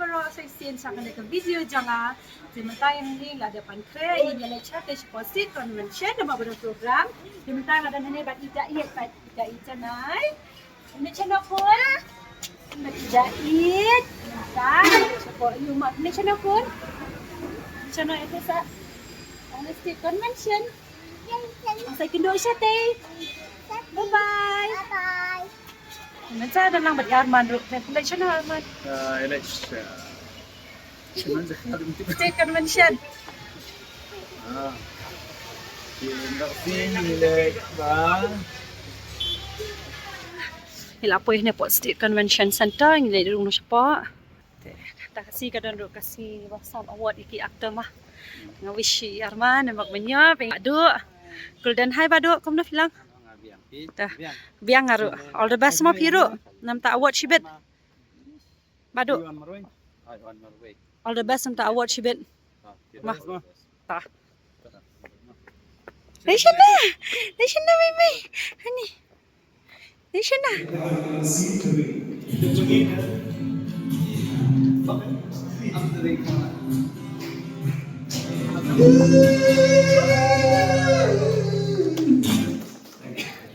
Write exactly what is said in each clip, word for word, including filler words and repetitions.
Ro sa sien sa kane ka video jong nga. Te mynta ïa ngi la dep ban khreh, ïa ngi la chat te shapoh State Convention, da ma ba da program. Te mynta nga don hangne bad i da ïa bad i da ïa janai. Ine chano khun. Ine chano ïa ma ine chano khun. Ine chano ïa sa. Ang State Convention. Ang sa kindo siya te. Bye bye. Bye bye. Ine sa da lang bad Arman ruh. Ine chano Arman. Ah, ine sa. State Convention. Ah. Kin dak sing le ba. Ngi la poi ne pdeng State Convention Center, ngi la rung no shapoh. Te, ta ka sngi ka don ruh ka sngi ba sam award ïa ki actor ma. Nga wish ïa Arman, Mak Manya, pynduh. Golden High ba duh, kumno phi lang? Ta. Biang nga ruh. All the best ma phi ruh. Namta award shibit. Ba duh. All the best namta award shibit. Ma. Ta. Dai shana. Dai shana, Mei Mei. Hani. Dai shana.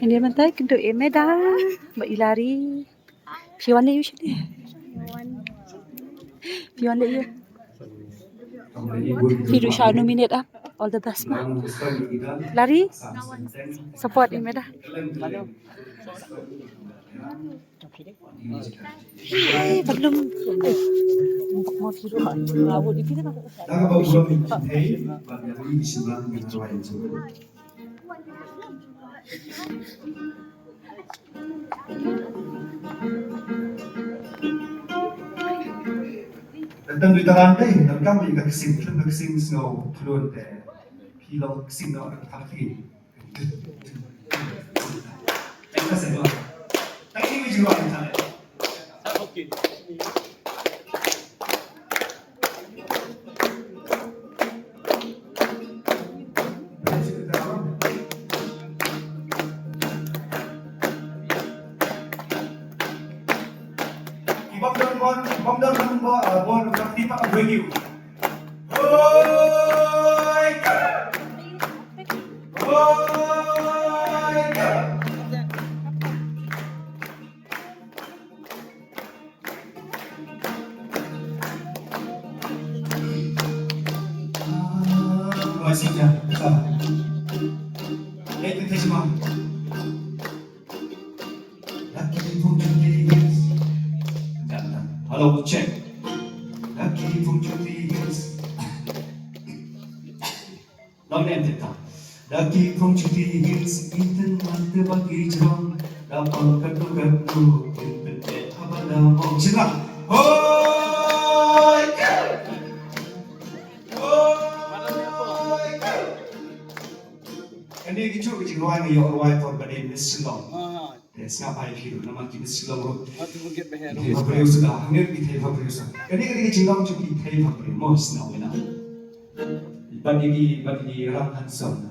Ini mynta kynduh ïa i Meda bad i Lari. Phi wan leh ïa u shane? Phi wan leh ïa u? Phi ruh sha nominate ah. All the best ma. Lari. Support ïa i Meda. Hey, belum. Mo phi ruh. Lawo di phi ruh. Tang dei taran dei, tang kam dei ka ksing, ka ksing sngew thlun te. Phi long ksing noh ka thang phi. Tang ka seng noh. Tang ni wi jiwa ni thang. Okay. Ki bym don mon, bym don mon ba, ah, bon ka ti pa bwe ki. Oi ka. Oi ka. Oi sika. Ka. Ei, ka te sima. Hello, check. Lucky from Jubilee Hills. Long name tita. Lucky from Jubilee Hills, iten mante baki jrong. Da pang katu katu, kin pente abada mong. Sila. Hoi! Hoi! Kane ki chu ki jingrwai ngi ïoh rwai por ba dei Miss Shillong. Te sngap bai phi ruh namar ki Miss Shillong ruh. Ki thei bha briew suda, hangne ki thei bha briew suda. Kane kane ki jinglong chu ki thei bha briew mo sngap ina. Bad ki bad ki rang handsome.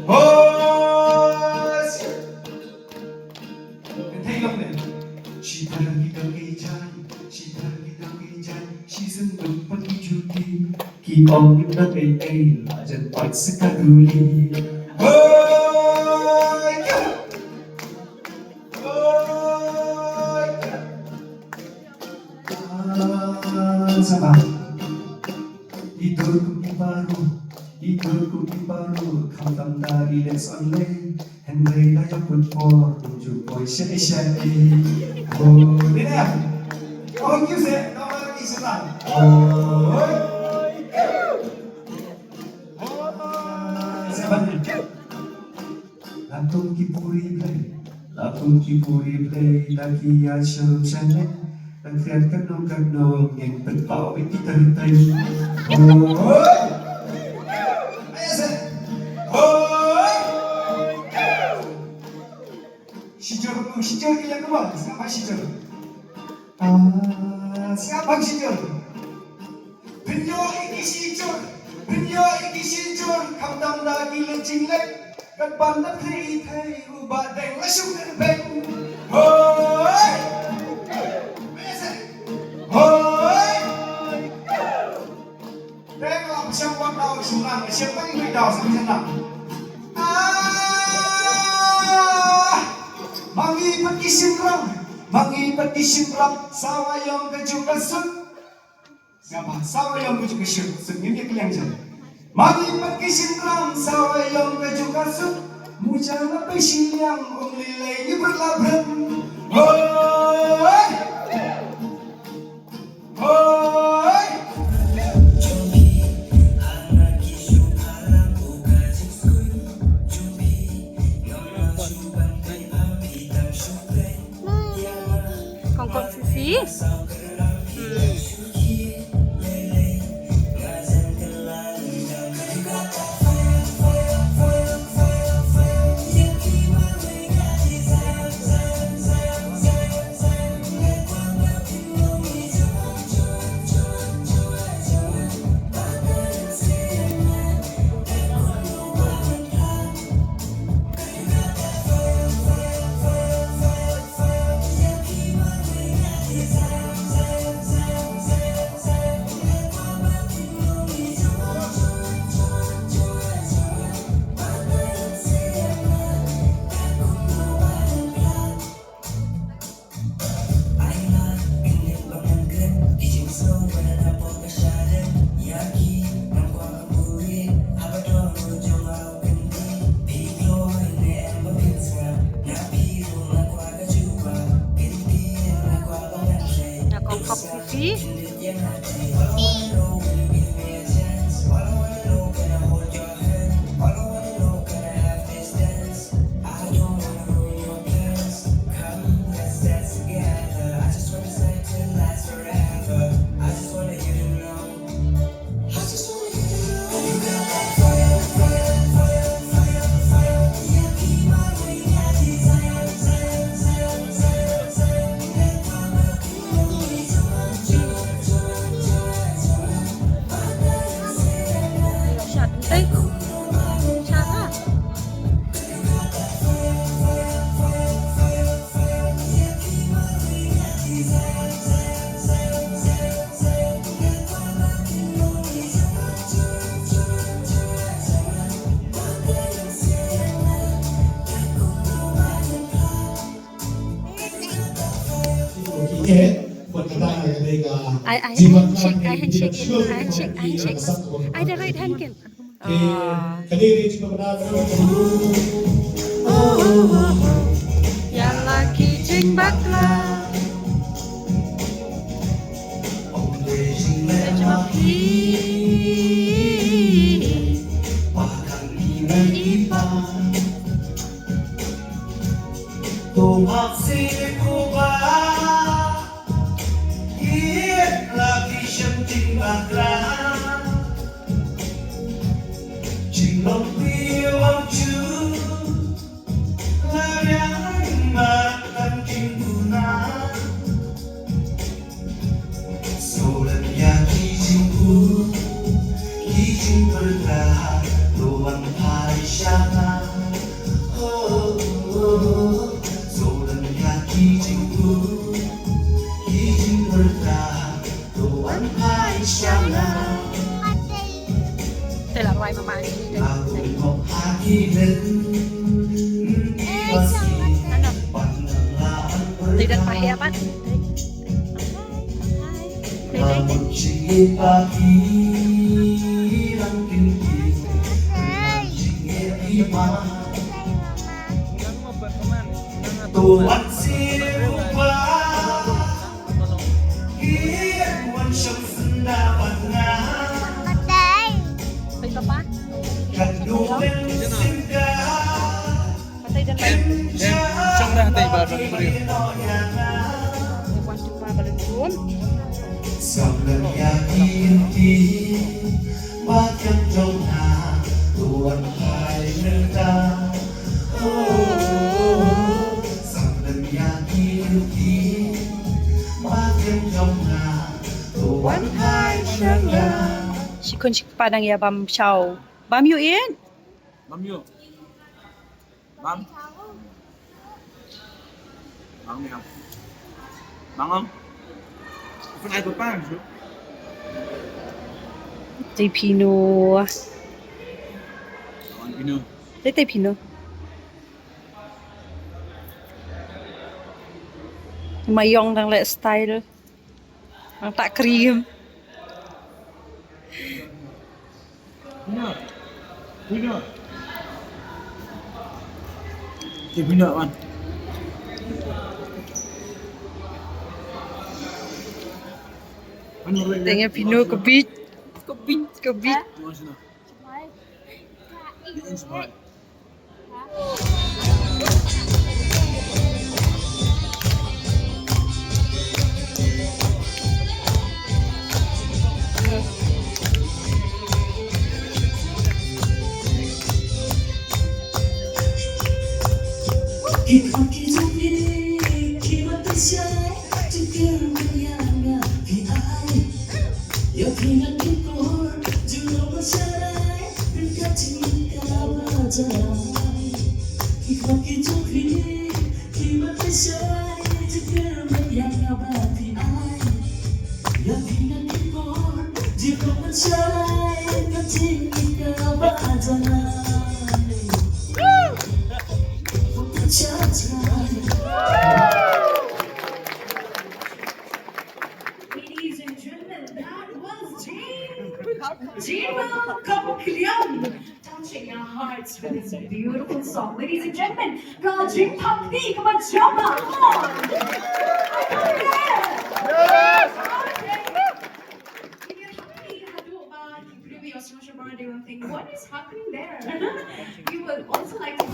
Hos! Kan thei long ne. Shi thar ki dang ki jai, shi thar ki dang ki jai, shi sendung pat ki juti. Ki ong ki dang ei ei, la jan pat sika duli. Hoi! Hoi! Ah, sapa? Idur kum ibaru, idur kum ibaru, khamtam da relax on le. Hynrei da ïa put por, kum ju poi sha sha. Oh, dina. Oh, you say, no, no, it's not. Oh. Seven. La kum ki puri blei, la kum ki puri blei, da ki ïa shem shem. Tang khiat katno katno ngin pynpaw ïa ki tyrtai. Hoi! Ai ase. Hoi! Shijur, shijur ki ïa kaba, sngap ba shijur. Ah, sngap ba shijur. Pynïoh ïa ki shijur, pynïoh ïa ki shijur, khamtam da ki leit jingleit. Kat ban da thei thei u ba deng la shuk beng. Hoi! Pat ki shynrang, ma ngi pat ki shynrang, sawa ïong ka juh ka sut. Ngaba, sawa ïong ka juh ka sut, sut ngim ïa kylliang jan. Ma ngi pat ki shynrang, sawa ïong ka juh ka sut. Muja la pei shiliang, ong lei lei, ngi bret la bret. Hoi! Hoi! Kong kong sisi. Hmm. Nga kong kong sisi. Ai, ai, ai, handshake, ai, handshake, ai, handshake, ai, handshake. Ai, the right hand kan. Ah. Ïa la ki jingbakla. Ïa jong phi. To bak si ko ba, ïa la ki shem jingbakla. Jinglong phi wan shu, la riang ma kan jingkuna. Shu lem ïa ki jingpur, ki jingpyrta, to wan phai sha nga. Ho, ho, ho. Shu lem ïa ki jingpur, ki jingpyrta, to wan phai sha nga. Te la rwai mama ni. Ano? Te dan pahit apat. Tuan si rupa, wan shong senda bad nga. Oi, papa. Kan du ben singka. Em, shong dah tai ba don briew. Wan tu pa balun kun. Sam lem ïa ki ti ba kem jong nga, tuan hai nenta. Oh, sam lem ïa ki ti ba kem jong nga, tuan hai nenta. Shi khun shi kpa dang ïa bam shaw. Bam ïoh ïeit? Bam ïoh. Bang. Bang ni am. Bang am. Pun ai pepang tu. Tei pino. Bang pino. Tei tei pino. Mayong dang leh style. Dang tak cream. Tengah pino kebit. Kebit. Kebit. Ladies and gentlemen, that was Jane. Jane Wong Kong Kiliang, touching our hearts with this beautiful song. Ladies and gentlemen, ka jingpang ni ka ba jam ah. Come on. Yes. If you're happy, haduh ba ki briew ïa u sngewsih ba dei, you will think, what is happening there? You will also like to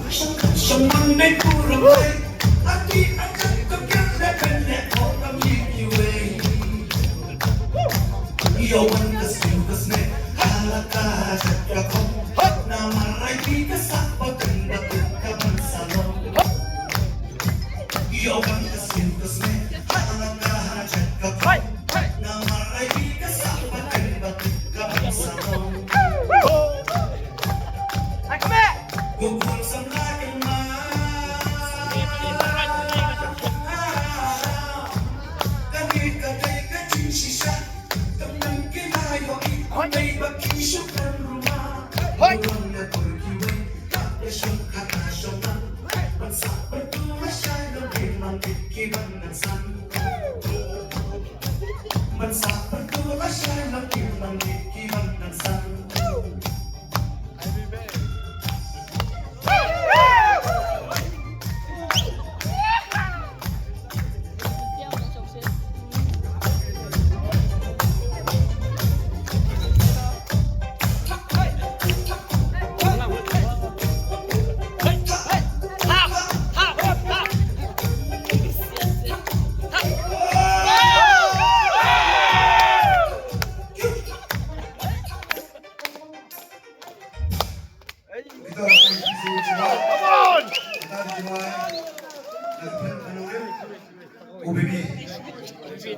Oh, baby.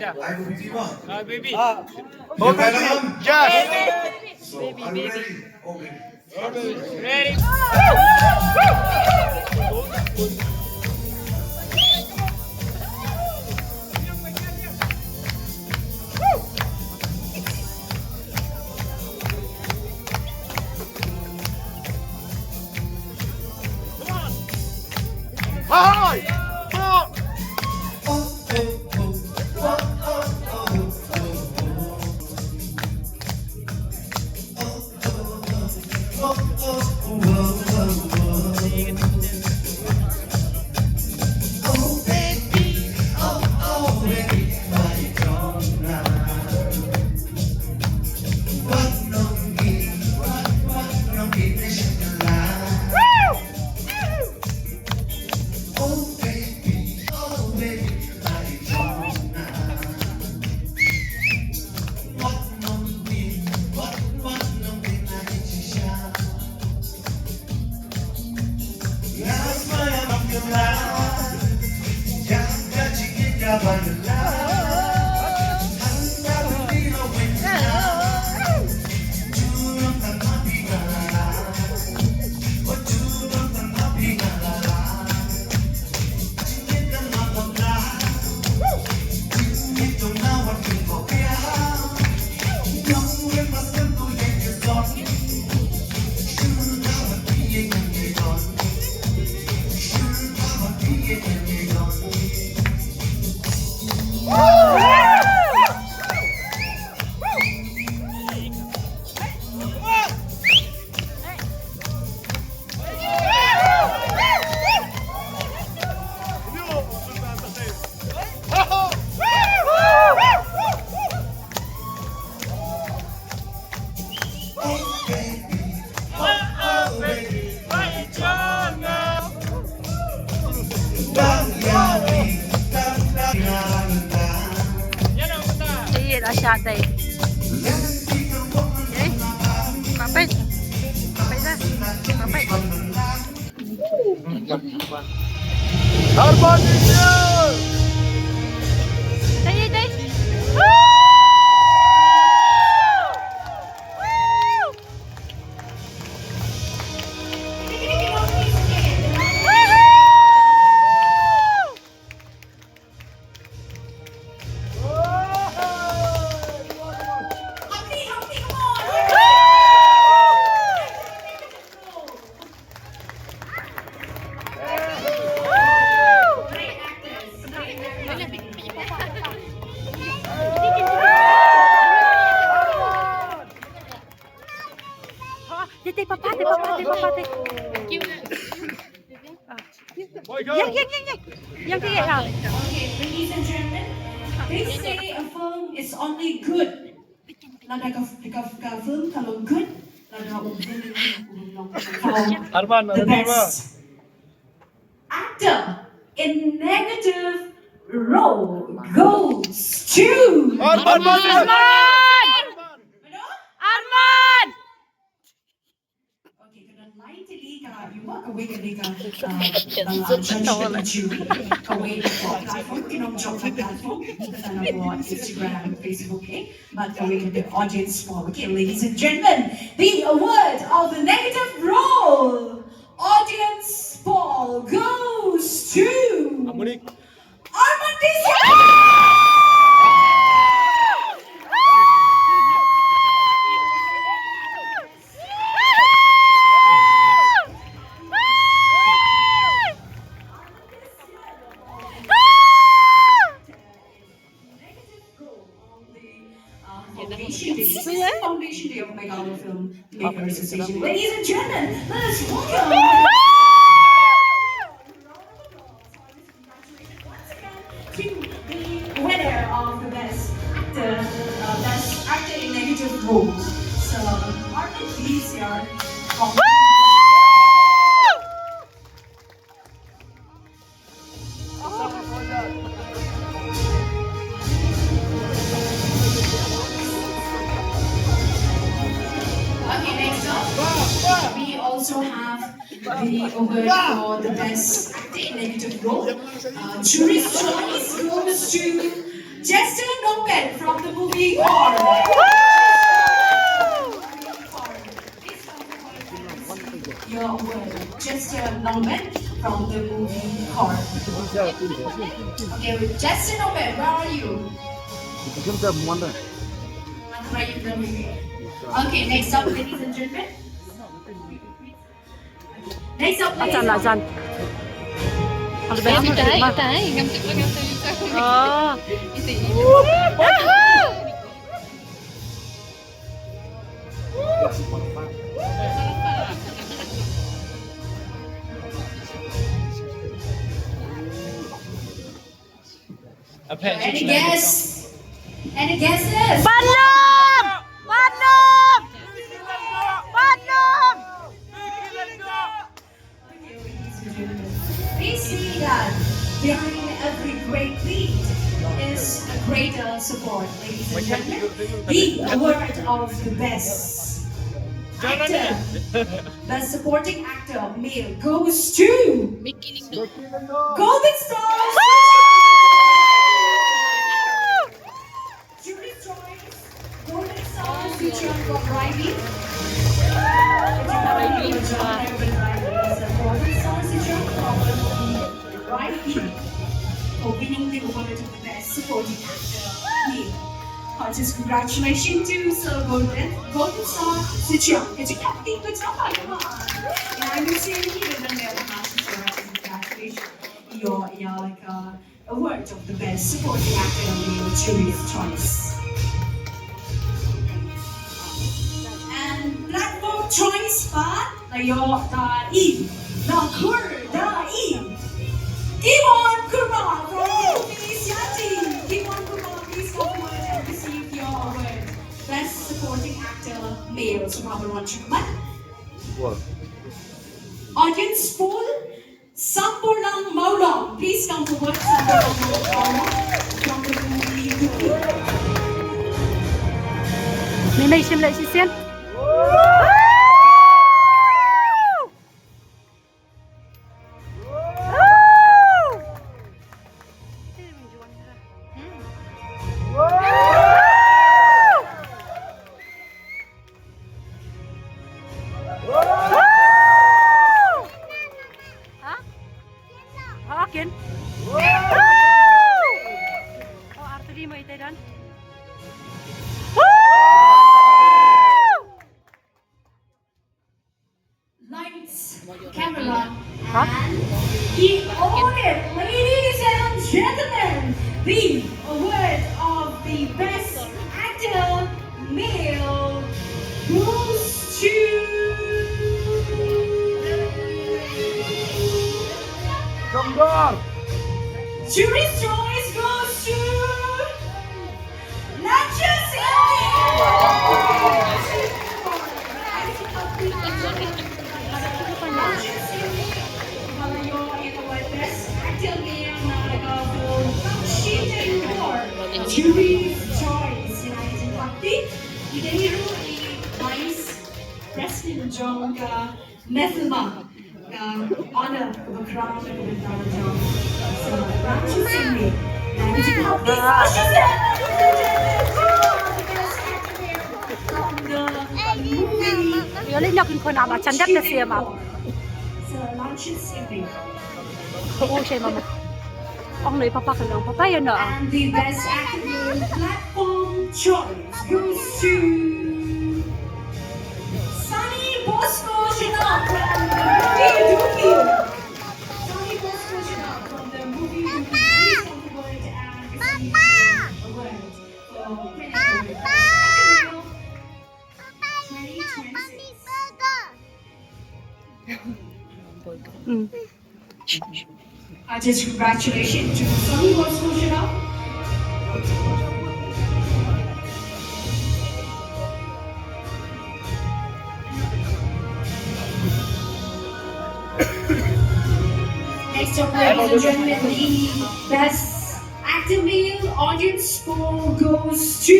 Ai, baby, ma. Ah, baby. Ah. You guys, yes. So, are you ready? Oh, baby. Ready. Hi! Ïa, la shah dei. Ïa, papet. Papet dah. Papet. Harmon India! Dei, dei. Woo! Woo! Te, te, papa, te, papa, te, papa, te. Yang, yang, yang, yang. Yang, yang, yang. Okay, ladies and gentlemen, they say a film is only good lada ka, ka, ka film ka long good lada u villain u long. Arman, the best actor in negative role goes to Arman, Arman, Arman. Arman. Arman. Okay, ka don lai tylli ka, ïa kawei ka dei ka, uh, uh, judge ka jury, kawei ka platform, ki nongjop ka platform, ka don ha Instagram, Facebook, eh? Bad kawei ka dei audience poll. Okay, ladies and gentlemen, the award of the negative role audience poll goes to Arman Disha! Foundation Day. Foundation Day of Meghalaya Filmmakers Association. Ladies and gentlemen, let us welcome to the winner of the best actor, uh, best actor in negative role. So, Arman, please, yeah. Okay, next up, we also have the award for the best actor in negative role. Uh, jury's choice goes to Jester Nongben from the movie Khor. Your word, Jester Nongben from the movie Khor. Okay, Jester Nongben, where are you? Where are you from? Okay, next up, ladies and gentlemen. Next up, ladies and gentlemen. Ajan, ajan. Ang best. Ita, ita, ngam tu, ngam tu, ita. Oh. Ita, ita. Any guess? Any guesses? Ban Lum! Ban Lum! Ban Lum! They say that behind every great lead is a greater support, ladies and gentlemen. The award of the best actor, best supporting actor, male, goes to Golden Star. Jury's choice, Golden Star Sichuan from Raimi. Golden Star Sichuan from Raimi for winning the award of the best supporting actor. Heartiest congratulations to Sir Golden, Golden Star Sichuan. Could you clap, could you clap, come on. And I will say, congratulations. Your, your, like, uh, award of the best supporting actor in the jury's choice. And platform choice ba la ïoh da i, da khur da i Kimon Kurma from the movie Siachi. Kimon Kurma, please come forward and receive your award. Best supporting actor male. So, Audience poll, Samporlang Mawlong, Mei mei shim leh shisien. Ha? Ha, kin. Oh, arteri mo ite dan. Lights, camera, and the award, ladies and gentlemen, the award of the best actor male goes to Jongdor. Jury's choice goes to Langshin Singh. Langshin Singh, best actor male, Naga film Kamshi Tengkor. Jury's choice, United Bhakti. Ida hi ruh i Vice President jong ka Mehfilma, ka honor, ka crown, ka bynta jong. So, Langshin Singh, United Bhakti. Yo le nok in khon ama chan dep te siam am. So, Langshin Singh. Oh, shai mama. Ong noi papa kan ong papa ya no. And the best actor platform choice goes to Sunny Bosco Shadap from the movie Dookie. Sunny Bosco Shadap from the movie Dookie. Please come forward and receive the award for Papa! Papa! Twenty twenty-six. Mm. Heartiest congratulations to Sunny Bosco Shadap. Next up, ladies and gentlemen, the best actor male audience score goes to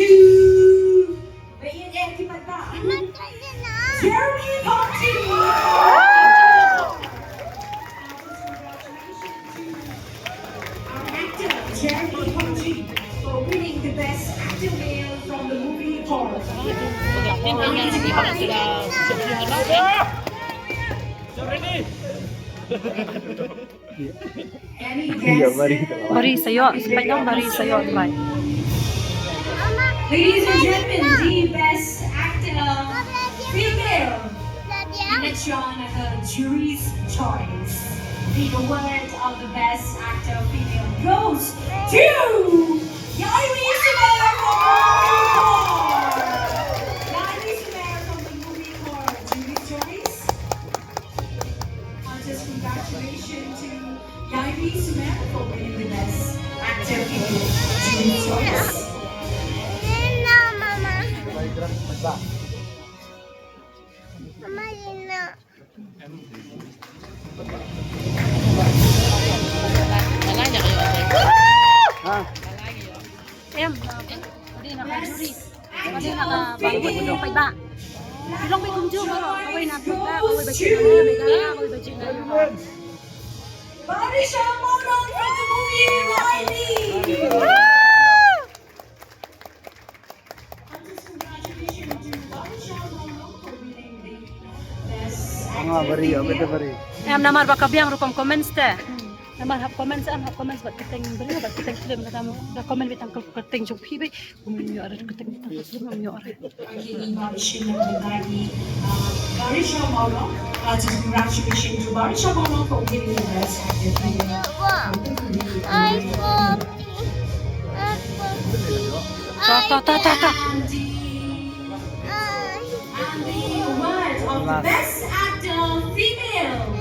Jeremy Party! Our actor, Jeremy Party, for winning the best actor male from the movie Horror. Bari sa ïoh, sa pynlong bari sa ïoh, bye. Ladies and gentlemen, the best actor female. Next round of the jury's choice. The award of the best actor female goes to Yairi Sumer from the movie Horror. Yairi Sumer from the movie Horror, jury's choice. Heartiest congratulations to Yairi Sumer for winning the best actor in Jury's Choice. Mama. Mama, Lina. Ha? Em. Dei na ka juri. Dei na ka ba, ba, ba, ba. Ki long beit kumjuh baroh. Kawei na Africa, kawei ba China, Meghalaya, kawei ba China. Barisha Mawlong from the movie Riley. Nga bari, apa tu bari? Em, namar ba ka biang rukom comments te. Namar hap comments, em, hap comments bad kyrteng briew, bad kyrteng film, kata ka comment beit tang kyrteng jong phi beit. Kum ïoh arei kyrteng beit tang film, kum ïoh arei. Okay, ni Barisha Mawlong, uh, Barisha Mawlong, uh, just congratulations to Barisha Mawlong for winning the best actor. Ta, ta, ta, ta, ta. And the, and the award of the best actor female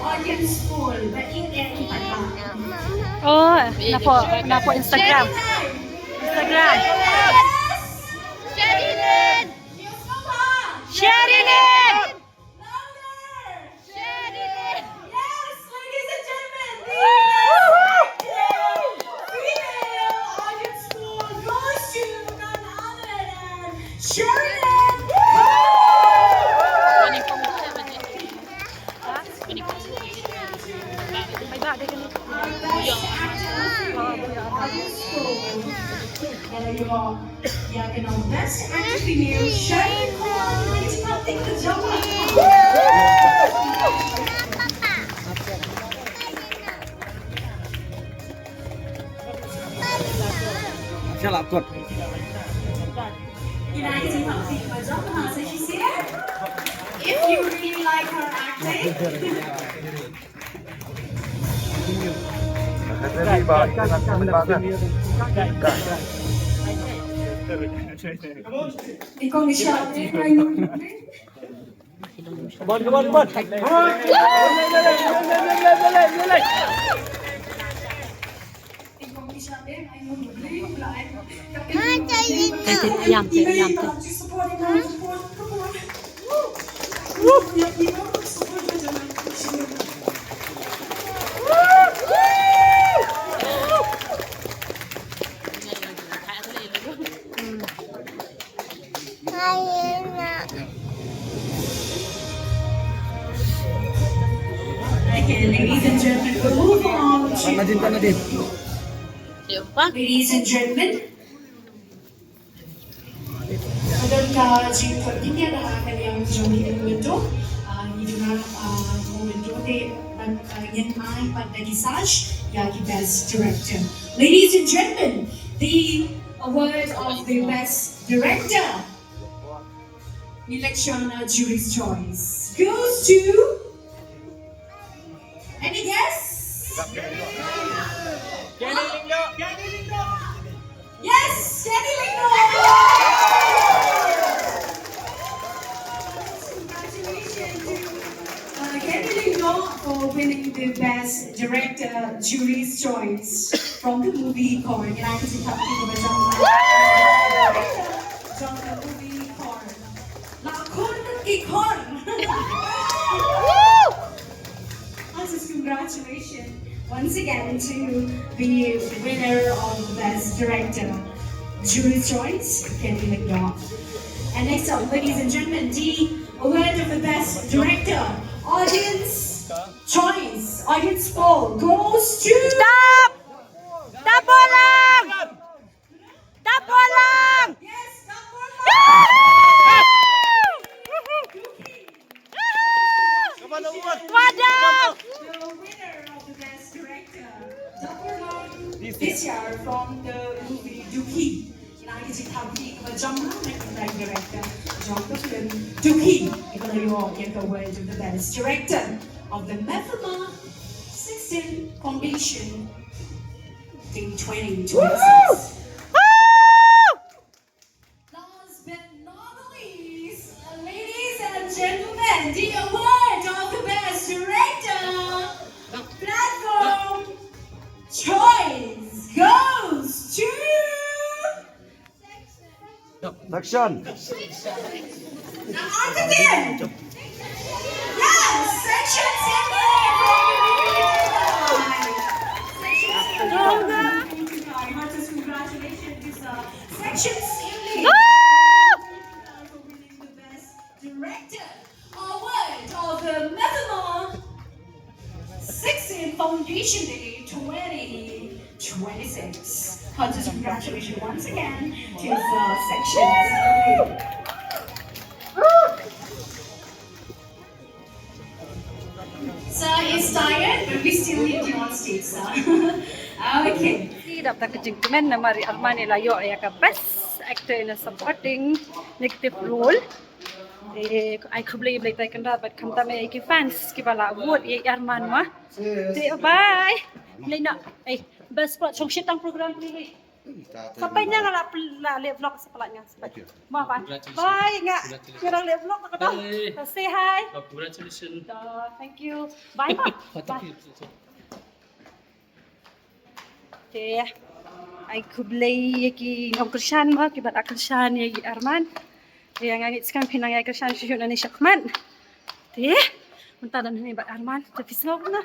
audience poll. Ba ing eh ipat ba. Oh, napoh, napoh Instagram. Instagram. Yes! Sherine! Sherine! Louder! Sherine! Yes, ladies and gentlemen, the best Best actor female, Sherry Kwan. Shut up, good. If you really like her acting. Come on, come on, come on. Okay, ladies and gentlemen, we'll move on to Nadine, Nadine. Ladies and gentlemen, ka don ka jingkyrkhu ïa ka liang jong ngi mynta. Ah, ngi don, ah, mynta te ban, ah, ngin ai pat da ki sash ïa ki best director. Ladies and gentlemen, the award of the best director. Nilakshana Jury's Choice goes to, any guess? Kenny Lyngdoh. Yes, Kenny Lyngdoh. Congratulations to, uh, Kenny Lyngdoh for winning the Best Director Jury's Choice from the movie Khor. Ngi la kyrpad ïa ka jong ka movie Khor. La khun ki khun. Heartiest congratulations once again to the winner of the Best Director. Jury choice, Kenny Lyngdoh. And next up, ladies and gentlemen, the award of the Best Director. Audience choice, audience poll goes to Stop! Tapolang! Tapolang! Yes, Tapolang! Wadah! The winner of the best director, Tapolang, this year from the movie Dukhi. Ngi la kyrpad ïa ka jong ka director jong ka film Dukhi, ïa ka la ïoh ïa ka award of the best director of the Miffama sixteen Foundation. Twenty twenty-six. Last but not the least, ladies and gentlemen, the award of the best director, platform choice goes to Section. Section. Yes, Section Sydney. Section Sydney. Heartiest congratulations, uh, Section Sydney. For winning the best director award of the Miffama sixteen Foundation Day twenty twenty-six. Heartiest congratulations once again to, uh, Section. Sir is tired, but we still need you on stage, sir. Okay. Te dap da ka jingkmen namar i Arman i la ïoh ïa ka best actor in a supporting negative role. Te ai khublei ïa U Blei Trai Kynrad bad khamtam ïa ki fans kiba la vote ïa i Arman ma. Te bye. Lei na. Eh, best part shong shitang program ni. Sampai nga la, la leh vlog sa palat nga. Bye. Bye nga. Nga la leh vlog ka dong. Say hi. Congratulations. Thank you. Bye ma. Bye. Te ai khublei ïa ki nongkyrshan ma kiba la kyrshan ïa i Arman. Te nga ngeit skang phin nang ïa kyrshan shuh shuh nangne shakhmat. Te mynta don hangne bad Arman, te phi sngew kumno?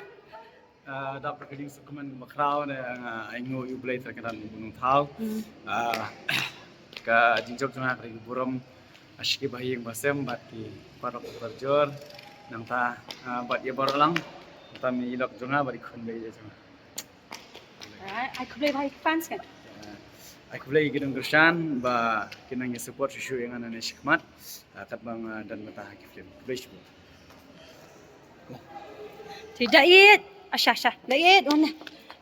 Ah, dap ka jingsngewkmen bakhraw ne, ah, nga ainguh ïa U Blei Trai Kynrad Nongthaw. Hmm. Ah, ka jingjop jong nga ka dei ka burom ha ki bahaïing bahasem bad ki paralok parajor. Nangta, ah, bad ïa baroh lang, nangta ïa i lok jong nga bad i khun baieit jong nga. Ai khublei bha ïa ki fans kan. Ai khublei ïa ki nongkyrshan ba kin nang ïa support shuh shuh ïa nga nangne shakhmat. Ah, katba nga don mynta ha ki film. Khublei shibun. Te da ïeit. Asha, asha. Da ïeit wan ne.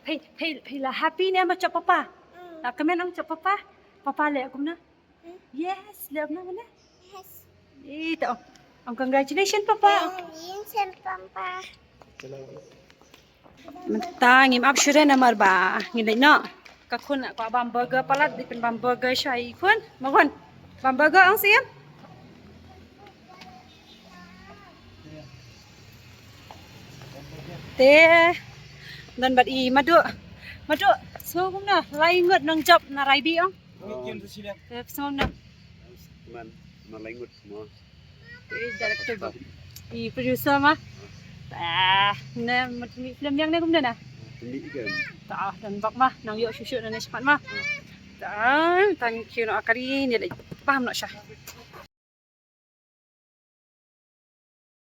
Phi, phi, phi la happy ne, ma jop papa. La kmen ong jop papa. Papa leh kumno? Yes, leh kumno ne? Yes. Ito. Ong congratulations papa. Congratulations papa. Mynta ngim ap shuh re namar ba ngin leit noh. Ka khun kwah bam burger palat, dei pynbam burger sha i khun. Ma khun. Bam burger ong sien. Te don bad i Madu. Madu, sngew kumno? Lai ngut nang jop na Raibi ong. Te sngew kumno? Man, man lai ngut mo. I director ba. I producer ma. Ah, ne mat mi film ïang ne kumno na? Ni kan. Ta don bak ma, nang ïoh shuh shuh na ne shakhmat ma. Ta, thank you noh kari ne leh. Paham noh sha.